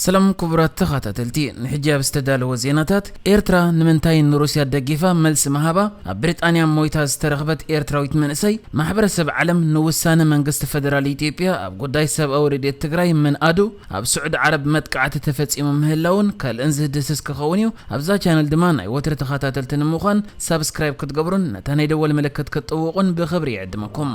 ሰላም ክቡራት ተኸታተልቲ፣ ንሕጂ ኣብ ዝተዳለወ ዜናታት፣ ኤርትራ ንምንታይ ንሩስያ ደጊፋ መልሲ ምሃባ፣ ኣብ ብሪጣንያ ሞይታ ዝተረኽበት ኤርትራዊት መንእሰይ፣ ማሕበረሰብ ዓለም ንውሳነ መንግስቲ ፈደራል ኢትዮጵያ ኣብ ጉዳይ ሰብኣዊ ረድኤት ትግራይ ምንኣዱ፣ ኣብ ስዑዲ ዓረብ መጥቃዕቲ ተፈጺሙ ምህላውን ካልእን ዝድህስስ ክኸውን እዩ። ኣብዛ ቻነል ድማ ናይ ወትሪ ተኸታተልቲ ንምዃን ሳብስክራይብ ክትገብሩን ነታ ናይ ደወል ምልክት ክትጥውቑን ብኽብሪ ይዕድመኩም።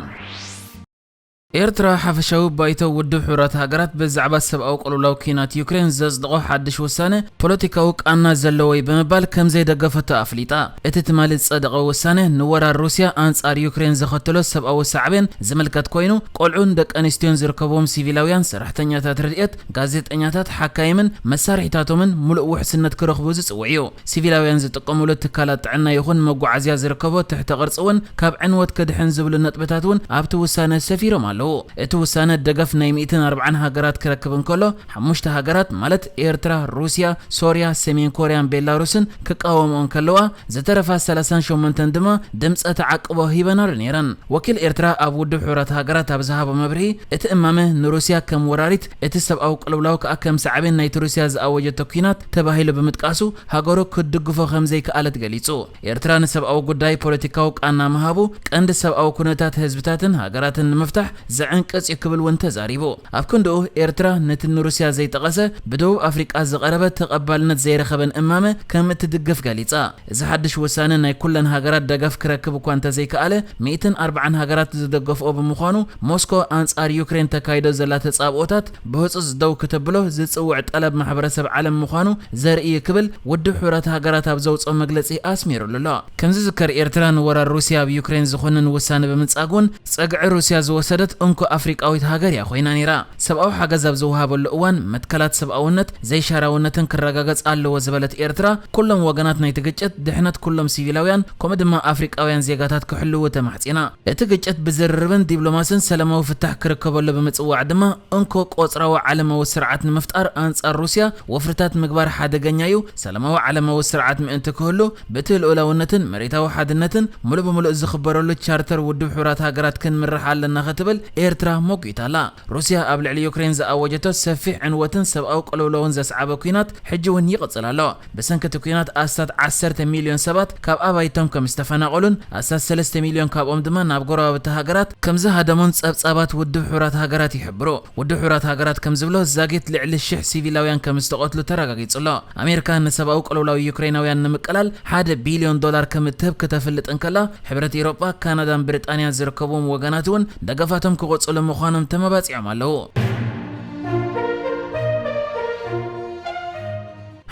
ኤርትራ፣ ሓፈሻዊ ባይቶ ውድብ ሕቡራት ሃገራት ብዛዕባ ሰብኣዊ ቅልውላው ኲናት ዩክሬን ዘጽደቖ ሓድሽ ውሳነ ፖለቲካዊ ቃና ዘለዎ እዩ ብምባል ከም ዘይደገፈቶ ኣፍሊጣ። እቲ ትማሊ ዝጸደቐ ውሳነ ንወራር ሩስያ ኣንጻር ዩክሬን ዘኸተሎ ሰብኣዊ ሳዕቤን ዝምልከት ኮይኑ፣ ቆልዑን ደቂ ኣንስትዮን ዝርከብዎም ሲቪላውያን ሰራሕተኛታት ረድኤት፣ ጋዜጠኛታት፣ ሓካይምን መሳርሒታቶምን ምሉእ ውሕስነት ክረኽቡ ዝጽውዕ እዩ። ሲቪላውያን ዝጥቀሙሉ ትካላት ጥዕና ይኹን መጓዓዝያ ዝርከቦ ትሕተ ቅርጺ እውን ካብ ዕንወት ክድሕን ዝብሉ ነጥብታት እውን ኣብቲ ውሳነ ሰፊሮም ኣለዉ። እቲ ውሳነ ደገፍ ናይ ሚእትን ኣርባዓን ሃገራት ክረክብ እንከሎ፣ ሓሙሽተ ሃገራት ማለት ኤርትራ፣ ሩስያ፣ ሶርያ፣ ሰሜን ኮርያን ቤላሩስን ክቃወምኦ እንከለዋ፣ ዝተረፋ ሰላሳን ሸሞንተን ድማ ድምጸ ተዓቅቦ ሂበናሉ ነይረን። ወኪል ኤርትራ ኣብ ውድብ ሕቡራት ሃገራት ኣብ ዝሃቦ መብርሂ፣ እቲ እማመ ንሩስያ ከም ወራሪት፣ እቲ ሰብኣዊ ቅልውላው ከኣ ከም ሳዕቤን ናይቲ ሩስያ ዝኣወጀቶ ኲናት ተባሂሉ ብምጥቃሱ፣ ሃገሩ ክትድግፎ ከም ዘይከኣለት ገሊጹ። ኤርትራ ንሰብኣዊ ጉዳይ ፖለቲካዊ ቃና ምሃቡ፣ ቀንዲ ሰብኣዊ ኩነታት ህዝብታትን ሃገራትን ንምፍታሕ ዝዕንቅጽ እዩ ክብል እውን ተዛሪቡ። ኣብ ክንድኡ፣ ኤርትራ ነቲ ንሩስያ ዘይጠቐሰ፣ ብደቡብ ኣፍሪቃ ዝቐረበ ተቐባልነት ዘይረኸበን እማመ ከም እትድግፍ ገሊጻ። እዚ ሓድሽ ውሳነ ናይ ኩለን ሃገራት ደገፍ ክረክብ እኳ እንተዘይከኣለ፣ ሚእትን ኣርባዓን ሃገራት ዝደገፍኦ ብምዃኑ፣ ሞስኮ ኣንጻር ዩክሬን ተካይዶ ዘላ ተጻብኦታት ብህጹጽ ደው ክተብሎ ዝጽውዕ ጠለብ ማሕበረሰብ ዓለም ምዃኑ ዘርኢ እዩ ክብል ውድብ ሕቡራት ሃገራት ኣብ ዘውጽኦ መግለጺ ኣስሚሩሉ ኣሎ። ከም ዝዝከር፣ ኤርትራ ንወራር ሩስያ ኣብ ዩክሬን ዝኹንን ውሳነ ብምንጻግ እውን፣ ጸግዒ ሩስያ ዝወሰደት እንኮ ኣፍሪቃዊት ሃገር እያ ኮይና ነይራ። ሰብኣዊ ሓገዝ ኣብ ዝወሃበሉ እዋን፣ መትከላት ሰብኣውነት ዘይሻራውነትን ክረጋገጽ ኣለዎ ዝበለት ኤርትራ፣ ኩሎም ወገናት ናይቲ ግጭት ድሕነት ኩሎም ሲቪላውያን ከምኡ ድማ ኣፍሪቃውያን ዜጋታት ክሕልዉ ተማሕጺና። እቲ ግጭት ብዝርርብን ዲፕሎማስን ሰላማዊ ፍታሕ ክርከበሉ ብምጽዋዕ ድማ፣ እንኮ ቆጽራዊ ዓለማዊ ስርዓት ንምፍጣር ኣንጻር ሩስያ ወፍርታት ምግባር ሓደገኛ እዩ። ሰላማዊ ዓለማዊ ስርዓት ምእንቲ ክህሉ፣ በቲ ልኡላውነትን መሬታዊ ሓድነትን ምሉእ ብምሉእ ዝኽበረሉ ቻርተር ውድብ ሕቡራት ሃገራት ክንምራሕ ኣለና ክትብል ኤርትራ ሞጒታ ኣላ። ሩስያ ኣብ ልዕሊ ዩክሬን ዝኣወጀቶ ሰፊሕ ዕንወትን ሰብኣዊ ቅልውላውን ዘስዓበ ኲናት ሕጂ እውን ይቕጽል ኣሎ። ብሰንኪ እቲ ኲናት ኣስታት ዓሰርተ ሚልዮን ሰባት ካብ ኣባይቶም ከም ዝተፈናቐሉን ኣስታት ሰለስተ ሚልዮን ካብኦም ድማ ናብ ጎረባብቲ ሃገራት ከም ዝሃደሙን ጸብጻባት ውድብ ሕቡራት ሃገራት ይሕብሩ። ውድብ ሕቡራት ሃገራት ከም ዝብሎ፣ ዛጊት ልዕሊ ሽሕ ሲቪላውያን ከም ዝተቐትሉ ተረጋጊጹ ኣሎ። ኣሜሪካ ንሰብኣዊ ቅልውላው ዩክሬናውያን ንምቅላል ሓደ ቢልዮን ዶላር ከም እትህብ ክተፍልጥ እንከላ፣ ሕብረት ኤውሮጳ፣ ካናዳን ብሪጣንያን ዝርከብዎም ወገናት እውን ደገፋቶም ክቕጽሉ ምዃኖም ተመባጺዖም ኣለዉ።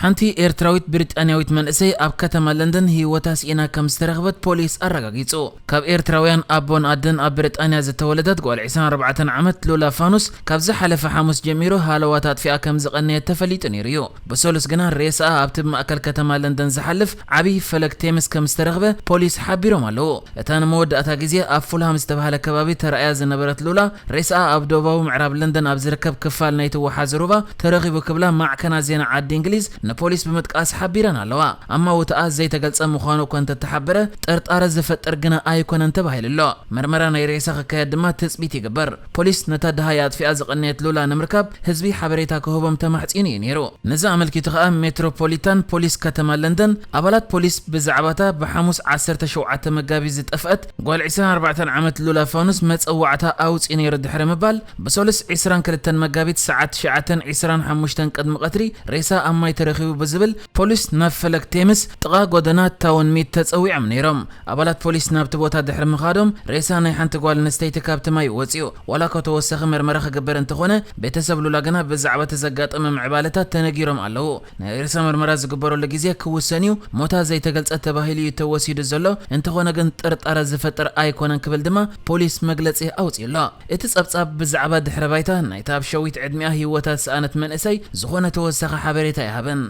ሓንቲ ኤርትራዊት ብሪጣንያዊት መንእሰይ ኣብ ከተማ ለንደን ህይወታ ስኢና ከም ዝተረኽበት ፖሊስ ኣረጋጊጹ። ካብ ኤርትራውያን ኣቦን ኣደን ኣብ ብሪጣንያ ዝተወለደት ጓል ዕስራን ኣርባዕተን ዓመት ሉላ ፋኑስ፣ ካብ ዝሓለፈ ሓሙስ ጀሚሩ ሃለዋት ኣጥፊኣ ከም ዝቐነየት ተፈሊጡ ነይሩ እዩ። ብሰሉስ ግና ሬስኣ ኣብቲ ብማእከል ከተማ ለንደን ዝሓልፍ ዓቢ ፈለግ ቴምስ ከም ዝተረኽበ ፖሊስ ሓቢሮም ኣለዉ። እታ ንመወዳእታ ግዜ ኣብ ፉልሃም ዝተባህለ ከባቢ ተራእያ ዝነበረት ሉላ፣ ሬስኣ ኣብ ደቡባዊ ምዕራብ ለንደን ኣብ ዝርከብ ክፋል ናይቲ ወሓዚ ሩባ ተረኺቡ ክብላ ማዕከናት ዜና ዓዲ እንግሊዝ ንፖሊስ ብምጥቃስ ሓቢረን ኣለዋ። ኣማውትኣ ዘይተገልጸ ምዃኑ እኳ እንተተሓበረ፣ ጥርጣረ ዝፈጥር ግና ኣይኮነን ተባሂሉ ኣሎ። መርመራ ናይ ሬሳ ክካየድ ድማ ትጽቢት ይግበር። ፖሊስ ነታ ደሃይ ኣጥፊኣ ዝቐነየት ሉላ ንምርካብ ህዝቢ ሓበሬታ ክህቦም ተማሕጺኑ እዩ ነይሩ። ነዚ ኣመልኪቱ ከኣ ሜትሮፖሊታን ፖሊስ ከተማ ለንደን፣ ኣባላት ፖሊስ ብዛዕባታ ብሓሙስ ዓሰርተ ሸውዓተ መጋቢት ዝጠፍአት ጓል ዕስራን ኣርባዕተን ዓመት ሉላ ፋኑስ መጸዋዕታ ኣውጺኡ ነይሩ ድሕሪ ምባል፣ ብሰሉስ ዕስራን ክልተን መጋቢት ሰዓት ትሽዓተን ዕስራን ሓሙሽተን ቅድሚ ቀትሪ ሬሳ ኣብ ማይ ተረኺቡ ብዝብል ፖሊስ ናብ ፈለግ ቴምስ ጥቓ ጎደና ታውን ሚድ ተጸዊዖም ነይሮም። ኣባላት ፖሊስ ናብቲ ቦታ ድሕሪ ምኻዶም፣ ሬሳ ናይ ሓንቲ ጓል ኣንስተይቲ ካብቲ ማይ ወጺኡ። ዋላ እኳ ተወሳኺ መርመራ ክግበር እንተኾነ፣ ቤተሰብ ሉላ ግና ብዛዕባ እቲ ዘጋጠመ ምዕባለታት ተነጊሮም ኣለዉ። ናይ ሬሳ መርመራ ዝግበረሉ ግዜ ክውሰን እዩ። ሞታ ዘይተገልጸ ተባሂሉ እዩ ተወሲዱ ዘሎ፣ እንተኾነ ግን ጥርጣረ ዝፈጥር ኣይኮነን ክብል ድማ ፖሊስ መግለጺ ኣውጺኡ ኣሎ። እቲ ጸብጻብ ብዛዕባ ድሕረ ባይታ ናይታ ኣብ ሸዊት ዕድሚኣ ህይወታ ዝሰኣነት መንእሰይ ዝኾነ ተወሳኺ ሓበሬታ ኣይሃበን።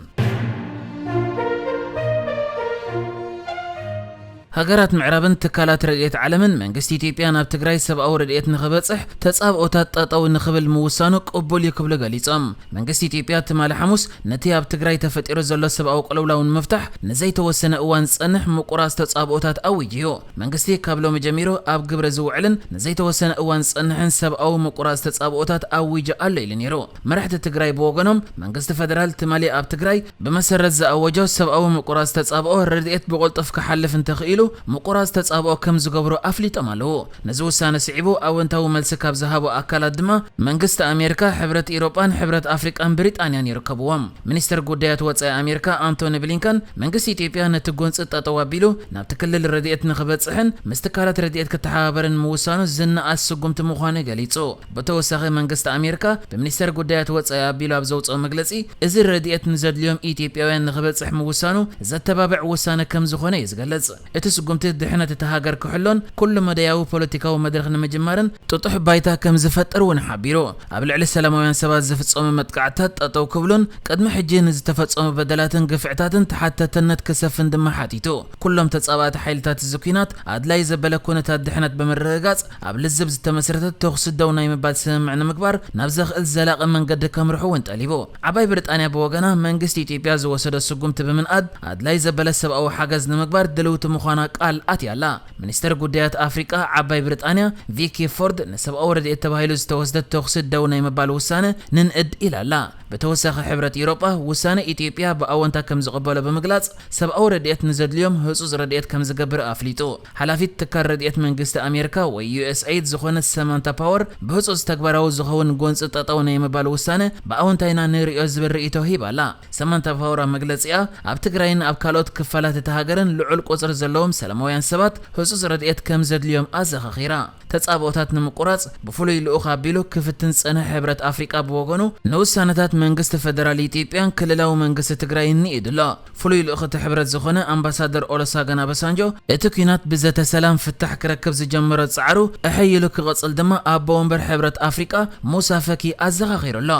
ሃገራት ምዕራብን ትካላት ረድኤት ዓለምን መንግስቲ ኢትዮጵያ ናብ ትግራይ ሰብኣዊ ረድኤት ንኽበጽሕ ተጻብኦታት ጠጠው ንኽብል ምውሳኑ ቅቡል እዩ ክብሉ ገሊጾም። መንግስቲ ኢትዮጵያ ትማሊ ሓሙስ ነቲ ኣብ ትግራይ ተፈጢሩ ዘሎ ሰብኣዊ ቅልውላው ንምፍታሕ ንዘይተወሰነ እዋን ዝጸንሕ ምቁራጽ ተጻብኦታት ኣዊጁ እዩ። መንግስቲ ካብ ሎሚ ጀሚሩ ኣብ ግብሪ ዝውዕልን ንዘይተወሰነ እዋን ዝጸንሕን ሰብኣዊ ምቁራጽ ተጻብኦታት ኣዊጁ ኣሎ ኢሉ ነይሩ። መራሕቲ ትግራይ ብወገኖም መንግስቲ ፈደራል ትማሊ ኣብ ትግራይ ብመሰረት ዝኣወጆ ሰብኣዊ ምቁራጽ ተጻብኦ ረድኤት ብቕልጡፍ ክሓልፍ እንተኽኢሉ ምቁራጽ ተጻብኦ ከም ዝገብሩ ኣፍሊጦም ኣለዉ። ነዚ ውሳነ ስዒቡ ኣወንታዊ መልሲ ካብ ዝሃቡ ኣካላት ድማ መንግስቲ ኣሜሪካ፣ ሕብረት ኢሮጳን ሕብረት ኣፍሪቃን ብሪጣንያን ይርከብዎም። ሚኒስተር ጉዳያት ወጻኢ ኣሜሪካ ኣንቶኒ ብሊንከን መንግስቲ ኢትዮጵያ ነቲ ጎንጺ ጠጠው ኣቢሉ ናብቲ ክልል ረድኤት ንኽበጽሕን ምስ ትካላት ረድኤት ክተሓባበርን ምውሳኑ ዝነኣስ ስጉምቲ ምዃኑ ገሊጹ። ብተወሳኺ መንግስቲ ኣሜሪካ ብሚኒስተር ጉዳያት ወጻኢ ኣቢሉ ኣብ ዘውጽኦ መግለጺ እዚ ረድኤት ንዘድልዮም ኢትዮጵያውያን ንኽበጽሕ ምውሳኑ ዘተባብዕ ውሳነ ከም ዝኾነ እዩ ዝገልጽ። እቲ ስጉምቲ ድሕነት እታ ሃገር ክሕሎን ኩሉ መዳያዊ ፖለቲካዊ መድረኽ ንምጅማርን ጥጡሕ ባይታ ከም ዝፈጥር እውን ሓቢሩ። ኣብ ልዕሊ ሰላማውያን ሰባት ዝፍጸሙ መጥቃዕትታት ጠጠው ክብሉን ቅድሚ ሕጂ ንዝተፈጸሙ በደላትን ግፍዕታትን ተሓታትነት ክሰፍን ድማ ሓቲቱ። ኩሎም ተጻባእቲ ሓይልታት እዚ ኲናት ኣድላይ ዘበለ ኩነታት ድሕነት ብምርግጋጽ ኣብ ልዝብ ዝተመስረተ ተኹሲ ደው ናይ ምባል ስምምዕ ንምግባር ናብ ዘኽእል ዘላቒ መንገዲ ከምርሑ እውን ጠሊቡ። ዓባይ ብሪጣንያ ብወገና መንግስቲ ኢትዮጵያ ዝወሰዶ ስጉምቲ ብምንኣድ ኣድላይ ዘበለ ሰብኣዊ ሓገዝ ንምግባር ድልውቲ ምዃና ቃል ኣትያ ኣላ። ሚኒስተር ጉዳያት ኣፍሪቃ ዓባይ ብሪጣንያ ቪኪ ፎርድ ንሰብኣዊ ረድኤት ተባሂሉ ዝተወስደ ተኹሲ ደው ናይ ምባል ውሳነ ንንእድ ኢላ ኣላ። ብተወሳኺ ሕብረት ኢሮጳ ውሳነ ኢትዮጵያ ብኣወንታ ከም ዝቕበሎ ብምግላጽ ሰብኣዊ ረድኤት ንዘድልዮም ህጹጽ ረድኤት ከም ዝገብር ኣፍሊጡ። ሓላፊት ትካል ረድኤት መንግስቲ ኣሜሪካ ወይ ዩ ኤስ ኤይድ ዝኾነት ሰማንታ ፓወር ብህጹጽ ተግባራዊ ዝኸውን ጎንጺ ጠጠው ናይ ምባል ውሳነ ብኣወንታ ኢና ንርእዮ ዝብል ርእይቶ ሂባ ኣላ። ሰማንታ ፓወር ኣብ መግለጺኣ ኣብ ትግራይን ኣብ ካልኦት ክፋላት እታ ሃገርን ልዑል ቁጽሪ ዘለዎም ሰላማውያን ሰባት ህጹጽ ረድኤት ከም ዘድልዮም ኣዘኻኺራ። ተጻብኦታት ንምቁራጽ ብፍሉይ ልኡኽ ኣቢሉ ክፍትን ዝጸንሐ ሕብረት ኣፍሪቃ ብወገኑ ንውሳነታት መንግስቲ ፈደራል ኢትዮጵያን ክልላዊ መንግስቲ ትግራይን ንኢዱ ኣሎ። ፍሉይ ልኡኽ እቲ ሕብረት ዝኾነ ኣምባሳደር ኦሎሳገን ኣበሳንጆ እቲ ኲናት ብዘተ ሰላም ፍታሕ ክረክብ ዝጀመሮ ጻዕሩ እሕይ ኢሉ ክቕጽል ድማ ኣቦ ወንበር ሕብረት ኣፍሪቃ ሙሳ ፈኪ ኣዘኻኺሩ ኣሎ።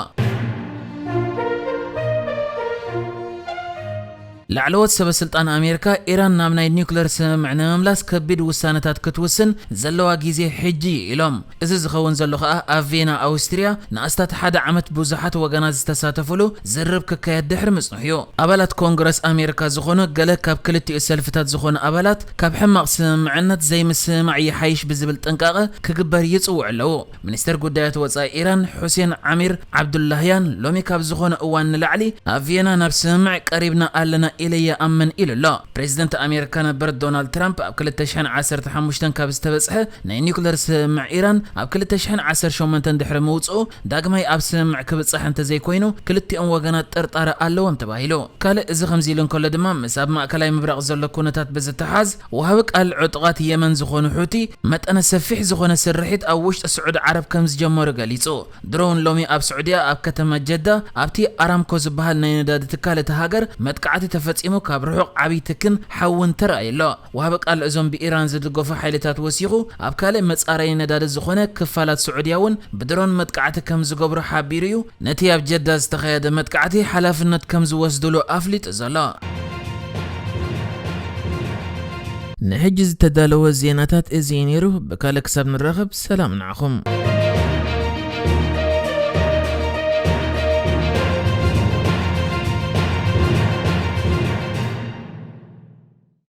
ላዕለዎት ሰበ ስልጣን ኣሜሪካ ኢራን ናብ ናይ ኒውክለር ስምምዕ ንምምላስ ከቢድ ውሳነታት ክትውስን ዘለዋ ግዜ ሕጂ እዩ ኢሎም። እዚ ዝኸውን ዘሎ ከኣ ኣብ ቬና ኣውስትርያ ንኣስታት ሓደ ዓመት ብዙሓት ወገናት ዝተሳተፉሉ ዝርርብ ክካየድ ድሕሪ ምጽንሑ እዩ። ኣባላት ኮንግረስ ኣሜሪካ ዝኾኑ ገለ ካብ ክልቲኡ ሰልፍታት ዝኾኑ ኣባላት ካብ ሕማቕ ስምምዕነት ዘይምስምማዕ ይሓይሽ ብዝብል ጥንቃቐ ክግበር ይጽውዑ ኣለዉ። ሚኒስተር ጉዳያት ወጻኢ ኢራን ሑሴን ዓሚር ዓብዱላህያን ሎሚ ካብ ዝኾነ እዋን ንላዕሊ ኣብ ቪየና ናብ ስምምዕ ቀሪብና ኣለና ኢለ ይኣምን ኢሉ ኣሎ። ፕሬዚደንት ኣሜሪካ ነበር ዶናልድ ትራምፕ ኣብ ክልተ ሽሕን ዓሰርተ ሓሙሽተን ካብ ዝተበጽሐ ናይ ኒውክለር ስምምዕ ኢራን ኣብ ክልተ ሽሕን ዓሰርተ ሸሞንተን ድሕሪ ምውጽኡ ዳግማይ ኣብ ስምምዕ ክብጻሕ እንተዘይኮይኑ ክልቲኦም ወገናት ጥርጣረ ኣለዎም ተባሂሉ። ካልእ እዚ ከምዚ ኢሉ እንከሎ ድማ ምስ ኣብ ማእከላይ ምብራቕ ዘሎ ኩነታት ብዝተሓዝ ወሃቢ ቃል ዕጡቓት የመን ዝኾኑ ሑቲ መጠነ ሰፊሕ ዝኾነ ስርሒት ኣብ ውሽጢ ስዑዲ ዓረብ ከም ዝጀመሩ ገሊጹ። ድሮን ሎሚ ኣብ ስዑድያ ኣብ ከተማ ጀዳ ኣብቲ ኣራምኮ ዝበሃል ናይ ነዳዲ ትካል እታ ሃገር መጥቃዕቲ ተፈጺሙ ካብ ርሑቕ ዓብዪ ትክን ሓውን ተራእዩ ኣሎ። ወሃቢ ቃል እዞም ብኢራን ዝድገፉ ሓይልታት ወሲኹ ኣብ ካልእ መጻረዪ ነዳዲ ዝኾነ ክፋላት ስዑድያ እውን ብድሮን መጥቃዕቲ ከም ዝገብሩ ሓቢሩ እዩ። ነቲ ኣብ ጀዳ ዝተኻየደ መጥቃዕቲ ሓላፍነት ከም ዝወስድሉ ኣፍሊጡ ዘሎ። ንሕጂ ዝተዳለወ ዜናታት እዚ እዩ ነይሩ። ብካልእ ክሳብ ንራኸብ ሰላም ንዓኹም።